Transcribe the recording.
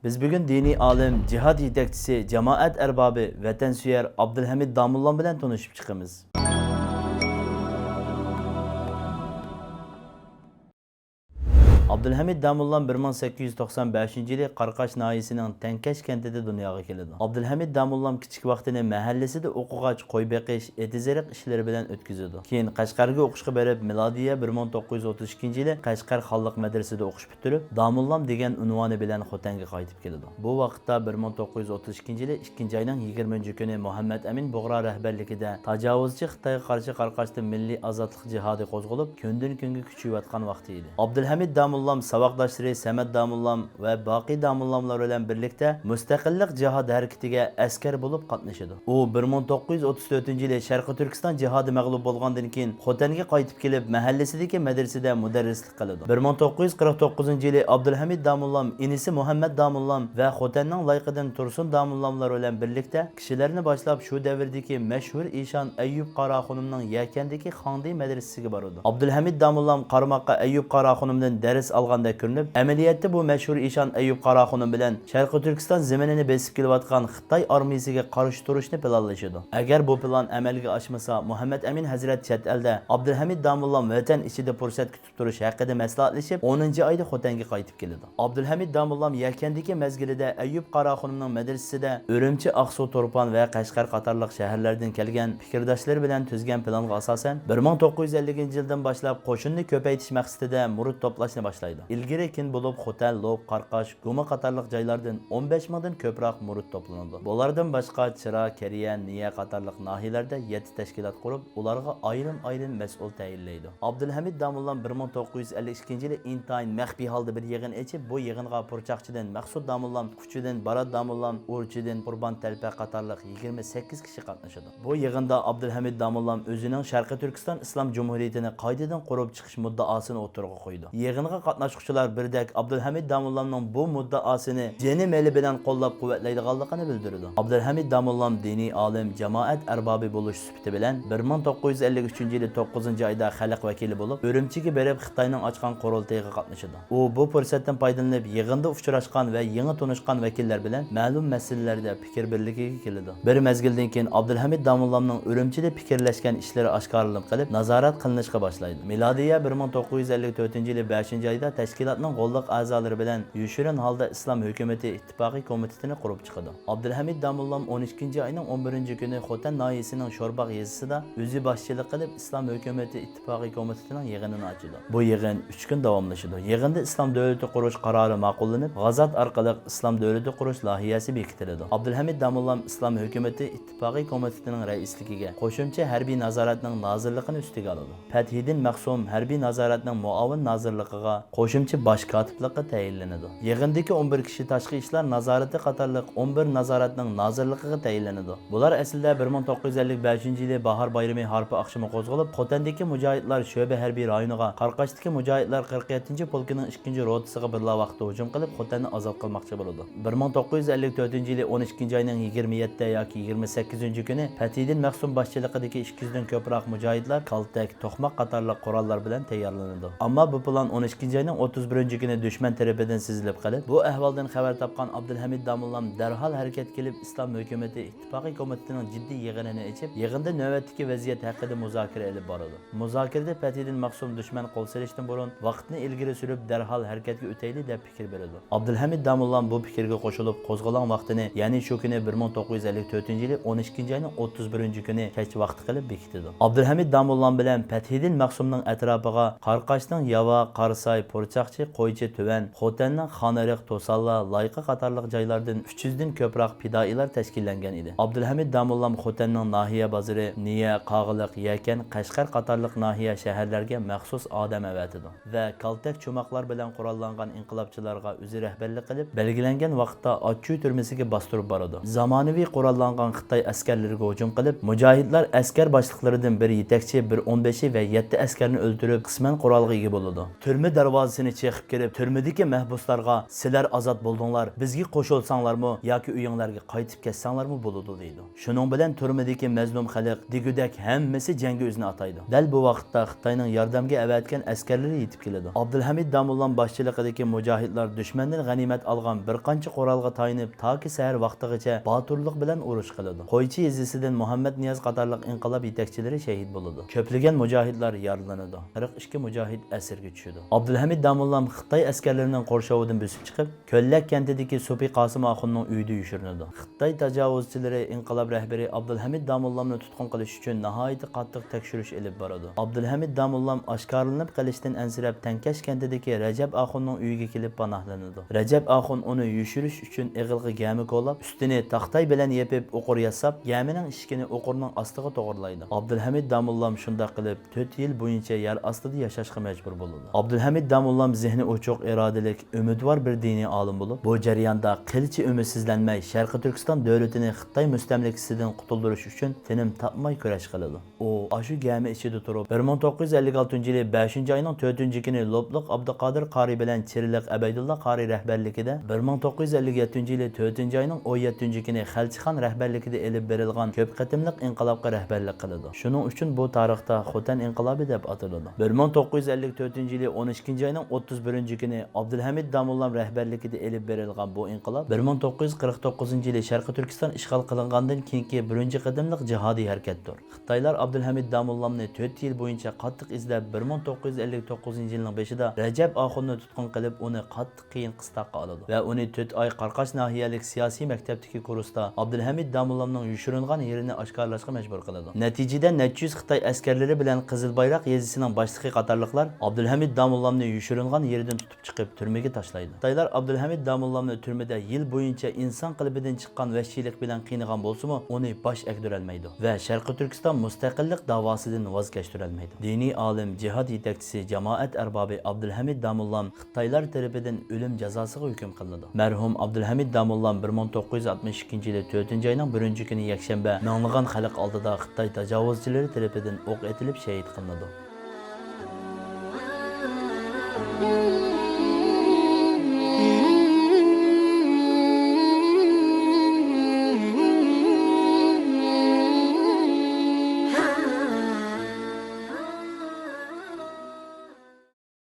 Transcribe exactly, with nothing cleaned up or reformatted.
بىز بۈگۈن دىنىي ئالىم، جىھاد يېتەكچىسى، جامائەت ئەربابى، ۋەتەنسۆيەر ئابدۇلھەمىد داموللام بىلەن تونۇشۇپ چىقىمىز. ئابدۇلھەمىد داموللام بىر مىڭ سەككىز يۈز توقسان بەشىنچى يىلى قاراقاش ناھىيەسىنىڭ تەڭكەش كەنتىدە دۇنياغا كېلىدۇ. ئابدۇلھەمىد داموللام كىچىك ۋاقتىنى مەھەللىسىدە ئوقۇغاچ، قوي بېقىش، ئېتىز-ئېرىق ئىشلىرى بىلەن ئۆتكۈزىدۇ. كېيىن قەشقەرگە ئوقۇشقا بېرىپ، مىلادىيە بىر مىڭ توققۇز يۈز ئوتتۇز ئىككىنچى يىلى قەشقەر خانلىق مەدرىسىدە ئوقۇش پۈتتۈرۈپ، داموللام دېگەن ئۇنۋانى بىلەن خوتەنگە قايتىپ كېلىدۇ. بۇ ۋاقىتتا بىر مىڭ توققۇز يۈز ئوتتۇز ئىككىنچى يىلى ئىككىنچى ئاينىڭ يىگىرمىنچى كۈنى مۇھەممەد ئەمىن بۇغرا رەھبەرلىكىدە تاجاۋۇزچى خىتايغا قارشى قاراقاشتا مىللىي ئازادلىق جىھادى قوزغىلىپ، كۈندىن-كۈنگە كۈچىيىۋاتقان ۋاقتى ئىدى. ئابدۇلھەمىد داموللام ساۋاقداشلىرى سەمەت داموللام ۋە باقى داموللاملار بىلەن بىرلىكتە مۇستەقىللىق جىھاد ھەرىكىتىگە ئەسكەر بولۇپ قاتنىشىدۇ. ئۇ بىر مىڭ توققۇز يۈز ئوتتۇز تۆتىنچى يىلى شەرقىي تۈركىستان جىھادى مەغلۇپ بولغاندىن كېيىن خوتەنگە قايتىپ كېلىپ، مەھەللىسىدىكى مەدرىسىدە مۇدەررىسلىك قىلىدۇ. بىر مىڭ توققۇز يۈز قىرىق توققۇزىنچى يىلى ئابدۇلھەمىد داموللام ئىنىسى مۇھەممەد داموللام ۋە خوتەننىڭ لايىقىدىن تۇرسۇن داموللاملار بىلەن بىرلىكتە كىشىلەرنى باشلاپ، شۇ دەۋردىكى مەشھۇر ئىشان ئەييۇب قاراخۇنۇمنىڭ يەكەندىكى خاڭدى مەدرىسىسىگە بارىدۇ. ئابدۇلھەمىد داموللام قارىماققا ئەييۇب قاراخۇنۇمدىن دەرس ئالغاندەك كۆرۈنۈپ، ئەمەلىيەتتە بۇ مەشھۇر ئىشان ئەييۇب قاراخۇنۇم بىلەن شەرقىي تۈركىستان زېمىنىنى بېسىپ كېلىۋاتقان خىتاي ئارمىيىسىگە قارشى تۇرۇشنى پىلانلىشىدۇ. ئەگەر بۇ پىلان ئەمەلگە ئاشمىسا، مۇھەممەد ئەمىن ھەزرەت چەت ئەلدە، ئابدۇلھەمىد داموللام ۋەتەن ئىچىدە پۇرسەت كۈتۈپ تۇرۇش ھەققىدە مەسلىھەتلىشىپ، ئونىنچى ئايدا خوتەنگە قايتىپ كېلىدۇ. ئابدۇلھەمىد داموللام يەكەندىكى مەزگىلىدە ئەييۇب قاراخۇنۇمنىڭ مەدرىسىسىدە ئۈرۈمچى، ئاقسۇ، تۇرپان ۋە قەشقەر قاتارلىق شەھەرلەردىن كەلگەن پىكىرداشلىرى بىلەن تۈزگەن پىلانغا ئاساسەن، بىر مىڭ توققۇز يۈز ئەللىكىنچى يىلدىن باشلاپ قوشۇننى كۆپەيتىش مەقسىتىدە مۇرىت توپلاشنى باشلايدۇ. ئىلگىرى كېيىن بولۇپ خوتەن، لوپ، قاراقاش، گۇما قاتارلىق جايلاردىن ئون بەش مىڭدىن كۆپرەك مۇرىت توپلىنىدۇ. بۇلاردىن باشقا چىرا، كېرىيە، نىيە قاتارلىق ناھىيەلەردە يەتتە تەشكىلات قۇرۇپ، ئۇلارغا ئايرىم-ئايرىم مەسئۇل تەيىنلەيدۇ. ئابدۇلھەمىد داموللام بىر مىڭ توققۇز يۈز ئەللىك ئىككىنچى يىلى ئىنتايىن مەخپىي ھالدا بىر يىغىن ئېچىپ، بۇ يىغىنغا پۇرچاقچىدىن مەخسۇت داموللام، كۇچىدىن بارات داموللام، ئۇرچىدىن قۇربان تەلپە قاتارلىق يىگىرمە سەككىز كىشى قاتنىشىدۇ. بۇ يىغىندا ئابدۇلھەمىد داموللام ئۆزىنىڭ شەرقىي تۈركىستان ئىسلام جۇمھۇرىيىتىنى قايتىدىن قۇرۇپ چىقىش مۇددىئاسىنى ئوتتۇرىغا قويىدۇ. يىغىنغا قاتناشقۇچىلار بىردەك ئابدۇلھەمىد داموللامنىڭ بۇ مۇددىئاسىنى جېنى-مېلى بىلەن قوللاپ-قۇۋۋەتلەيدىغانلىقىنى بىلدۈرىدۇ. ئابدۇلھەمىد داموللام دىنىي ئالىم، جامائەت ئەربابى بولۇش سۈپىتى بىلەن بىر مىڭ توققۇز يۈز ئەللىك ئۈچىنچى يىلى توققۇزىنچى ئايدا خەلق ۋەكىلى بولۇپ، ئۈرۈمچىگە بېرىپ، خىتاينىڭ ئاچقان قۇرۇلتىيىغا قاتنىشىدۇ. ئۇ بۇ پۇرسەتتىن پايدىلىنىپ، يىغىندا ئۇچراشقان ۋە يېڭى تونۇشقان ۋەكىللەر بىلەن مەلۇم مەسىلىلەردە پىكىر بىرلىكىگە كېلىدۇ. بىر مەزگىلدىن كېيىن ئابدۇلھەمىد داموللامنىڭ ئۈرۈمچىدە پىكىرلەشكەن ئىشلىرى ئاشكارىلىنىپ قېلىپ، نازارەت قىلىنىشقا باشلايدۇ. مىلادىيە بىر مىڭ توققۇز يۈز ئەللىك تۆتىنچى يىلى بەشىنچى ئايدا تەشكىلاتنىڭ غوللۇق ئەزالىرى بىلەن يوشۇرۇن ھالدا ئىسلام ھۆكۈمىتى ئىتتىپاقى كومىتېتىنى قۇرۇپ چىقىدۇ. ئابدۇلھەمىد داموللام ئون ئىككىنچى ئاينىڭ ئون بىرىنچى كۈنى خوتەن ناھىيەسىنىڭ شورباغ يېزىسىدا ئۆزى باشچىلىق قىلىپ، ئىسلام ھۆكۈمىتى ئىتتىپاقى كومىتېتىنىڭ يىغىنىنى ئاچىدۇ. بۇ يىغىن ئۈچ كۈن داۋاملىشىدۇ. يىغىندا ئىسلام دۆلىتى قۇرۇش قارارى ماقۇللىنىپ، غازات ئارقىلىق ئىسلام دۆلىتى قۇرۇش لايىھەسى بېكىتىلىدۇ. ئابدۇلھەمىد داموللام ئىسلام ھۆكۈمىتى ئىتتىپاقى كومىتېتىنىڭ رەئىسلىكىگە قوشۇمچە ھەربىي نازارەتنىڭ نازىرلىقىنى ئۈستىگە ئالىدۇ. پەتھىدىن مەخسۇم ھەربىي نازارەتنىڭ مۇئاۋىن نازىرلىقىغا قوشۇمچە باش كاتىپلىققا تەيىنلىنىدۇ. يىغىندىكى ئون بىر كىشى تاشقى ئىشلار نازارىتى قاتارلىق ئون بىر نازارەتنىڭ نازىرلىقىغا تەيىنلىنىدۇ. بۇلار ئەسلىدە بىر مىڭ توققۇز يۈز ئەللىك بەشىنچى يىلى باھار بايرىمى ھارپا ئاخشىمى قوزغىلىپ، خوتەندىكى مۇجاھىدلار شۆبە ھەربىي رايونىغا، قاراقاشتىكى مۇجاھىدلار قىرىق يەتتىنچى پولكىنىڭ ئىككىنچى روتىسىغا بىرلا ۋاقىتتا ھۇجۇم قىلىپ، خوتەننى ئازاد قىلماقچى بولىدۇ. بىر مىڭ توققۇز يۈز ئەللىك تۆتىنچى يىلى ئون ئىككىنچى ئاينىڭ يىگىرمە يەتتە ياكى يىگىرمە سەككىزىنچى كۈنى پەتھىدىن مەخسۇم باشچىلىقىدىكى ئىككى يۈزدىن كۆپرەك مۇجاھىدلار كالتەك، توقماق قاتارلىق قوراللار بىلەن تەييارلىنىدۇ. ئەمما بۇ پىلان ئون ئىككىنچى ئاينىڭ ئوتتۇز بىرىنچى كۈنى دۈشمەن تەرىپىدىن سېزىلىپ قېلىپ، بۇ ئەھۋالدىن خەۋەر تاپقان ئابدۇلھەمىد داموللام دەرھال ھەرىكەتكە كېلىپ، ئىسلام ھۆكۈمىتى ئىتتىپاقىي كومىتېتىنىڭ جىددىي يىغىنىنى ئېچىپ، يىغىندا نۆۋەتتىكى ۋەزىيەت ھەققىدە مۇزاكىرە ئېلىپ بارىدۇ. مۇزاكىرىدە پەتھىدىن مەخسۇم دۈشمەن قول سېلىشتىن بۇرۇن ۋاقىتنى ئىلگىرى سۈرۈپ، دەرھال ھەرىكەتكە ئۆتەيلى دەپ پىكىر بېرىدۇ. ئابدۇلھەمىد داموللام بۇ پىكىرگە قوشۇلۇپ، قوزغىلاڭ ۋاقتىنى، يەنى شۇ كۈنى بىر مىڭ توققۇز يۈز ئەللىك تۆتىنچى يىلى ئون ئىككىنچى ئاينىڭ ئوتتۇز بىرىنچى كۈنى كەچ ۋاقتى قىلىپ بېكىتىدۇ. ئابدۇلھەمىد داموللام بىلەن پەتھىدىن مەخسۇمنىڭ ئەتراپىغا قاراقاشنىڭ ياۋا، قاراساي، پۇرچاقچى، قويچى، تۆۋەن، خوتەننىڭ خانئېرىق، توسانلا، لايقا قاتارلىق جايلاردىن ئۈچ يۈزدىن كۆپرەك پىدائىيلار تەشكىللەنگەن ئىدى. ئابدۇلھەمىد داموللام خوتەننىڭ ناھىيە بازىرى، نىيە، قاغىلىق، يەكەن، قەشقەر قاتارلىق ناھىيە، شەھەرلەرگە مەخسۇس ئادەم ئەۋەتىدۇ ۋە كالتەك، چوماقلار بىلەن قوراللانغان ئىنقىلابچىلارغا ئۆزى رەھبەرلىك قىلىپ، بەلگىلەنگەن ۋاقىتتا ئاچچۇ تۈرمىسىگە باستۇرۇپ بارىدۇ. زامانىۋى قوراللانغان خىتاي ئەسكەرلىرىگە ھۇجۇم قىلىپ، مۇجاھىدلار ئەسكەر باشلىقلىرىدىن بىر يېتەكچى، بىر ئونبېشى ۋە يەتتە ئەسكەرنى ئۆلتۈرۈپ، قىسمەن قورالغا ئىگە بولىدۇ. تۈرمە دەرۋازا دەرۋازىسىنى چېقىپ كىرىپ، تۈرمىدىكى مەھبۇسلارغا، «سىلەر ئازاد بولدۇڭلار، بىزگە قوشۇلساڭلارمۇ ياكى ئۆيۈڭلارگە قايتىپ كەتسەڭلارمۇ بولىدۇ» دەيدۇ. شۇنىڭ بىلەن تۈرمىدىكى مەزلۇم خەلق دېگۈدەك ھەممىسى جەڭگە ئۆزىنى ئاتايدۇ. دەل بۇ ۋاقىتتا خىتاينىڭ ياردەمگە ئەۋەتكەن ئەسكەرلىرى يېتىپ كېلىدۇ. ئابدۇلھەمىد داموللام باشچىلىقىدىكى مۇجاھىدلار دۈشمەندىن غەنىيمەت ئالغان بىر قانچە قورالغا تايىنىپ، تاكى سەھەر ۋاقتىغىچە باتۇرلۇق بىلەن ئۇرۇش قىلىدۇ. قويچى يېزىسىدىن مۇھەممەد نىياز قاتارلىق ئىنقىلاب يېتەكچىلىرى شېھىت بولىدۇ. كۆپلىگەن مۇجاھىدلار يارىلىنىدۇ. قىرىق ئىككى مۇجاھىد ئەسىرگە چۈشىدۇ. ئابدۇلھەمىد داموللام خىتاي ئەسكەرلىرىنىڭ قورشىۋىدىن بۆسۈپ چىقىپ، كۆللەك كەنتىدىكى سوپى قاسىم ئاخۇننىڭ ئۆيىدە يوشۇرۇنىدۇ. خىتاي تاجاۋۇزچىلىرى ئىنقىلاب رەھبىرى ئابدۇلھەمىد داموللامنى تۇتقۇن قىلىش ئۈچۈن ناھايىتى قاتتىق تەكشۈرۈش ئېلىپ بارىدۇ. ئابدۇلھەمىد داموللام ئاشكارىلىنىپ قېلىشتىن ئەنسىرەپ، تەڭكەش كەنتىدىكى رەجەپ ئاخۇننىڭ ئۆيىگە كېلىپ پاناھلىنىدۇ. رەجەپ ئاخۇن ئۇنى يوشۇرۇش ئۈچۈن ئېغىلغا گەمە كولاپ، ئۈستىنى تاختاي بىلەن يېپىپ، ئوقۇر ياساپ، گەمىنىڭ ئىشىكىنى ئوقۇرنىڭ ئاستىغا توغرىلايدۇ. ئابدۇلھەمىد داموللام شۇنداق قىلىپ، تۆت يىل بويىچە يەر ئاستىدا ياشاشقا مەجبۇر بولىدۇ. ئابدۇلھەمىد داموللام زېھنى ئوچۇق، ئىرادىلىك، ئۈمىدۋار بىر دىنىي ئالىم بولۇپ، بۇ جەرياندا قىلچە ئۈمىدسىزلەنمەي، شەرقىي تۈركىستان دۆلىتىنى خىتاي مۇستەملىكىسىدىن قۇتۇلدۇرۇش ئۈچۈن تىنىم تاپماي كۈرەش قىلىدۇ. ئۇ ئاشۇ گەمە ئىچىدە تۇرۇپ، بىر مىڭ توققۇز يۈز ئەللىك ئالتىنچى يىلى بەشىنچى ئاينىڭ تۆتىنچى كۈنى لوپلۇق ئابدۇقادىر قارى بىلەن چىرىلىق ئەبەيدۇللا قارى رەھبەرلىكىدە، بىر مىڭ توققۇز يۈز ئەللىك يەتتىنچى يىلى تۆتىنچى ئاينىڭ ئون يەتتىنچى كۈنى خەلچىخان رەھبەرلىكىدە ئېلىپ بېرىلغان كۆپ قېتىملىق ئىنقىلابقا رەھبەرلىك قىلىدۇ. شۇنىڭ ئۈچۈن بۇ تارىختا خوتەن ئىنقىلابى دەپ ئاتىلىدۇ. بىر مىڭ توققۇز يۈز ئەللىك تۆتىنچى يىلى ئون ئىككىنچى ئاينىڭ ئوتتۇز بىرىنچى كۈنى ئابدۇلھەمىد داموللام رەھبەرلىكىدە ئېلىپ بېرىلغان بۇ ئىنقىلاب بىر مىڭ توققۇز يۈز قىرىق توققۇزىنچى يىلى شەرقىي تۈركىستان ئىشغال قىلىنغاندىن كېيىنكى بىرىنچى قېتىملىق جىھادىي ھەرىكەتتۇر. خىتايلار ئابدۇلھەمىد داموللامنى تۆت يىل بويىچە قاتتىق ئىزدەپ، بىر مىڭ توققۇز يۈز ئەللىك توققۇزىنچى يىلنىڭ بېشىدا رەجەپ ئاخۇننى تۇتقۇن قىلىپ، ئۇنى قاتتىق قىيىن قىستاققا ئالىدۇ ۋە ئۇنى تۆت ئاي قاراقاش ناھىيەلىك سىياسىي مەكتەپتىكى كۇرستا ئابدۇلھەمىد داموللامنىڭ يوشۇرۇنغان يېرىنى ئاشكارىلاشقا مەجبۇر قىلىدۇ. نەتىجىدە نەچچە يۈز خىتاي ئەسكەرلىرى بىلەن قىزىل بايراق يېزىسىنىڭ باشلىقى قاتارلىقلار ئابدۇلھەمىد داموللامنى يوشۇرۇنغان يېرىدىن تۇتۇپ چىقىپ، تۈرمىگە تاشلايدۇ. خىتايلار ئابدۇلھەمىد داموللامنى تۈرمىدە يىل بويىچە ئىنسان قېلىپىدىن چىققان ۋەھشىيلىك بىلەن قىينىغان بولسىمۇ، ئۇنى باش ئەگدۈرەلمەيدۇ ۋە شەرقىي تۈركىستان مۇستەقىللىق داۋاسىدىن ۋاز كەچتۈرەلمەيدۇ. دىنىي ئالىم، جىھاد يېتەكچىسى، جامائەت ئەربابى ئابدۇلھەمىد داموللام خىتايلار تەرىپىدىن ئۆلۈم جازاسىغا ھۆكۈم قىلىنىدۇ. مەرھۇم ئابدۇلھەمىد داموللام بىر مىڭ توققۇز يۈز ئاتمىش ئىككىنچى يىلى تۆتىنچى ئاينىڭ بىرىنچى كۈنى يەكشەنبە مىڭلىغان خەلق ئالدىدا خىتاي تاجاۋۇزچىلىرى تەرىپىدىن ئوق ئېتىلىپ شېھىت قىلىنىدۇ.